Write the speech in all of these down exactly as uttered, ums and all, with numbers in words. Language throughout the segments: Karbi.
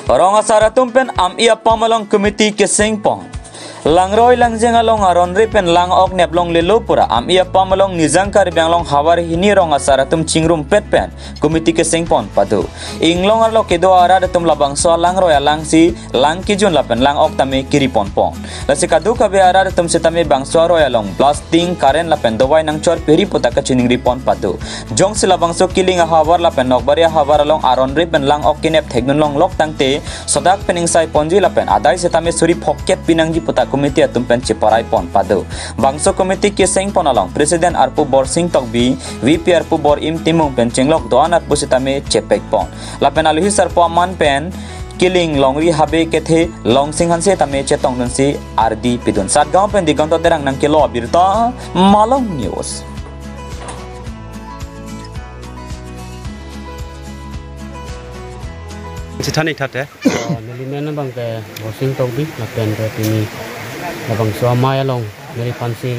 Rong asar atum pen ami apam along committee keseng pon. Langroi langjeng along aron-re pen lang-ok nep longlelo pura ami apam along Nijang Karbi Anglong havar hini rong asar atum chingrumpet pen committee keseng pon pado. Inglong arlo kedo arat atum labangso alangroi alangsi lang kejun lapen lang-ok tame kiri ponpon. Lasi kadokave arat atum sitame bangso aroi along blasting, current lapen dovai nangchor piri puta kachiningri pon pado. Jongsi labangso Kiling ahavar lapen Nokbari ahavar along aron-re pen lang-ok kenep thekdun longlok tangte sodak pen ingsai ponji lapen adai sitame suri phokep pinangji puta committee atum pen cheparai pon pado. Bangso committee keseng pon along President arpu Borsing Tokbi, V P arpu Borim Timung pen chenglok do-an arpu sitame chepek pon. Lapen aluhi sarpo aman pen Kiling longri habe kethe Longsing Hanse tame chetongdunsi ardi pidun. Satgaon pen Diganta Terang nangkelo abirta, Malong News. Chethan ik tha te. Oh, neli men abang ke Borsing Tokbi, lapen ke pini labangso amei along neli aphansi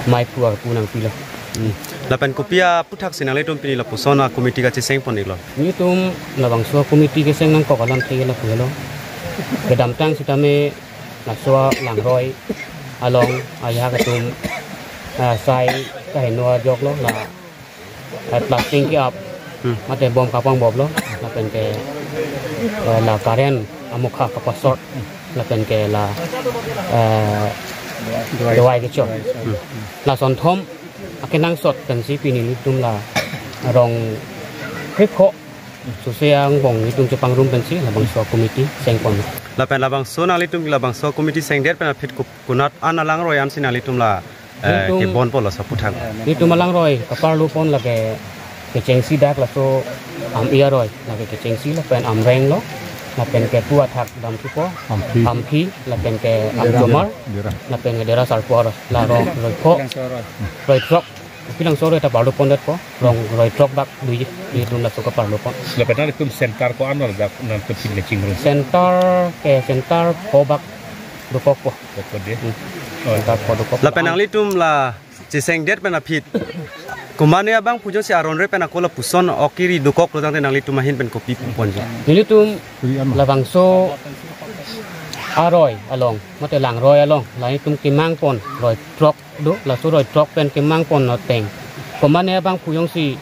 mei phu arpu nangpilo. Hmm. Lapen kopi aputhaksi nanglitum pini lapuson a-committee kacheseng pon iklo? Nelitum labangso committee keseng nangkok alamthe lapu helo. Kedamtang sitame laso alangroi along ajahak atum, ah, sai kaheno ajoklo, la, eh, blasting ke-ap, Hmm. mate bom kapangboplo, lapen ke, eh, la current amokha kapasort, lapen ke la, eh, dovai kechor. Hmm. Lason thom akenangsot pensi pini nelitum la rong krepho sose angbong nelitum chepangrum pensi labangso committee seng pon. Lapen labangso nanglitum labangso committee sengdet pen aphi ku-, konat an alangroi ansi nanglitum la, eh, Nelitum kebon pon laso aputhak? Nelitum alangroi kaparlo pon lake kechengsi dak laso Am-i aroi lake kechengsi lapen Amreng lo, lapen ke pu athak damthupo, Amphi. Amphi, lapen ke Dera. Amchomar, Dera. Lapen ke Dera Sarpo aroi, la rong roi pho, roi throk. Pilangso aroi ta parlo pondetpo, rong roi throk bak dui, nelitum laso kaparlo pon. Lapen nanglitum center ko-an lo dak nangtum pin kachingrum? Center ke center pho bak dokokpo. Dokok de. Hmm. Oh. Center pho dokok. Lapen nanglitum la chesengdet pen aphi, komatne abangphu jongsi aron-re pen ako lapuson ok kiri dokoklo tangte nanglitum ahin pen kopi pu ponji? Nelitum Kiri an ma? Labangso aroi along, mate langroi along, la nelitum kemang pon roi throk do, laso roi throk pen kemang pon ateng, komatne abangphu jongsi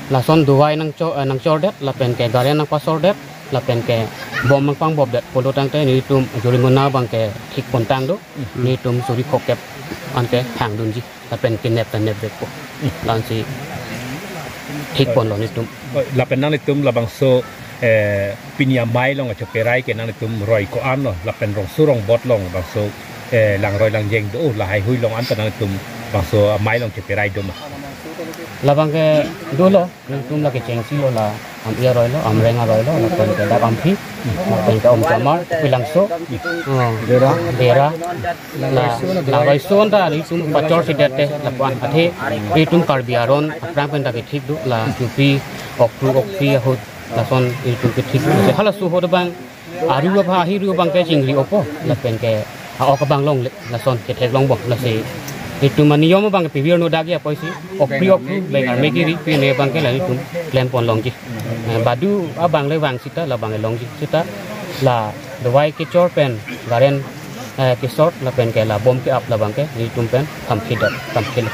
lason dovai nangcho-, eh, nangchordet, lapen ke current nangpasordet, lapen ke bom nangpangbopdet pulo tangte nelitum jorimona abang ke thik pontang do, Hmm. nelitum suri phokep anke hangdunji, lapen kenep ta nepvekpo. Hmm. Lansi thik ponlo nelitum. Oh, lapen nanglitum labangso, eh, pini amei along acheperai ke nanglitum roi ko-an lo, lapen rongso rongbot along bangso, eh, langroi langjeng do, lahai hui along anta nanglitum bangso amei along cheperai do ma? Labang ke dolo, nelitum la kechengsi lo, la Am-i aroi lo, Amreng aroi lo, lapen ke dak Amphi, lapen ke Amchomar, Pilangso, oh, Dera. Dera, la, la roi son ta nelitum pachorsi det te, lapu-an athe nelitum Karbi aron aphrang pen ta kethik do, la chupi, okphu, okphi ahut, lason nelitum kethik do. Halaso ahut abang, aru abang, ahiru abang ke chingri-opo, lapen ke a-ok abang longle, lason kethek longbom, lasi nelitum aniyom abang ke pivir no dagi apoisi, okpri okpru, beng arme kiri, pine abang ke la nelitum klem pon longji. Eh, badu abang le vang sita, labang ke longji. Sita la dovai kechor pen current, eh, kesort, lapen ke la bom ke-ap labang ke nelitum pen thamkhi det, thamkhi le.